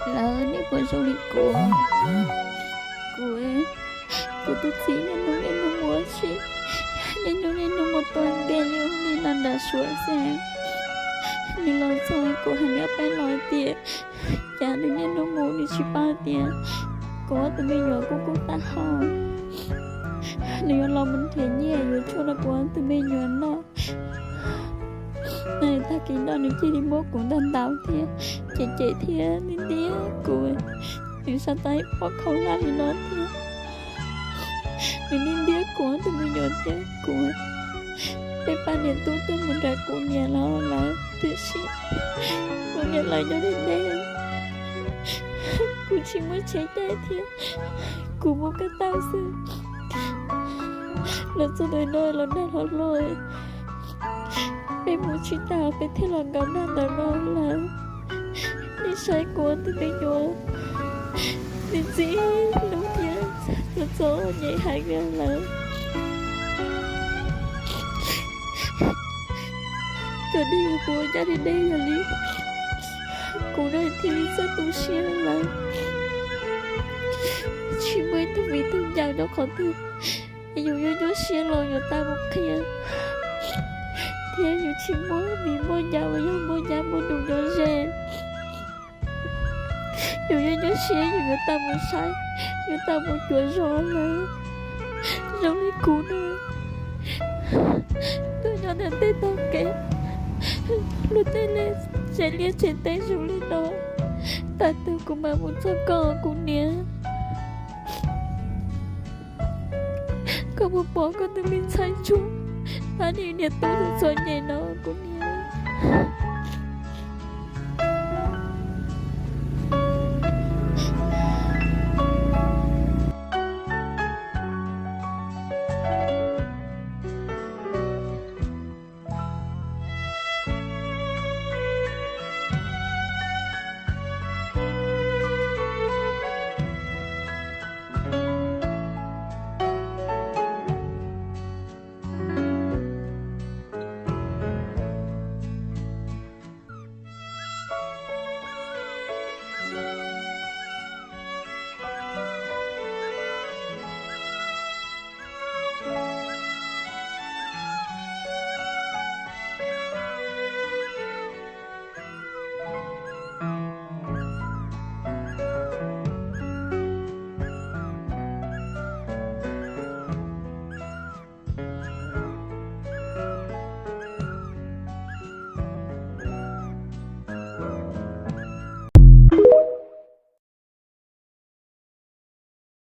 Lawv, nej puas zoo li kuv? Kuv, kuv tus txiv niaj hnub niaj hnub mus ua si, niaj hnub niaj hnub mus tua nkeeg li ub li no nram Suav xwb. Nws los txog kuv hais nws ob peb los tias, cas nws niaj hnub mus nws tsis paub tias kuv ob tug me nyuam kuj kub tag hau. Nws yuav los mus nrhiav nyiaj yuav tshuaj rau kuv ob tug me nyuam noj. Tag kis no nws cia li muab kuv ntaus ntaus thiab cem cem thiab ntiab ntiab kuv. Nws sau tau ib pob khaub hlab li no thiab. Nws ntiab ntiab kuv ob tug me nyuam thiab kuv. Peb pab niam tub tuaj mus nrhiav kuv niam los lawm, tiam sis kuv niam lawv nyob deb deb, kuv tsis muaj tsheb caij thiab, kuv mus ko taw xwb. Los txog ntawm no los nag hlo hlo, peb mus tsis tau peb thiaj los nkaum nag ntawm no lawm. Nej saib kuv ob tug me nyuam, nws ntxim hlub thiab txom nyem heev li lawm. Cov neeg uas kuv ua ncaj ncees yog li kuv no thiaj li txawj tu siab lawm. Tsis muaj ib tug viv tug ncaus nyob qhov twg, yus yuav nyuaj siab los yuav tau mus qhia, thiab yus tsis muaj viv muaj ncaus uas yog muaj nyab muaj nus nyob ze. Yus yuav nyuaj siab yus yuav tau mus saib, yuav tau mus cuav zos lawm. Zoo li kuv no, tuaj nyob ntawm tej tog kev, luag tej tsev liaj tsev teb zoo li no, tag tug kuv mam mus txog koj kuv niam. Koj puas pom koj tus me ntxhais ntsuag, pab niam tub tus txom nyem no kuv niam?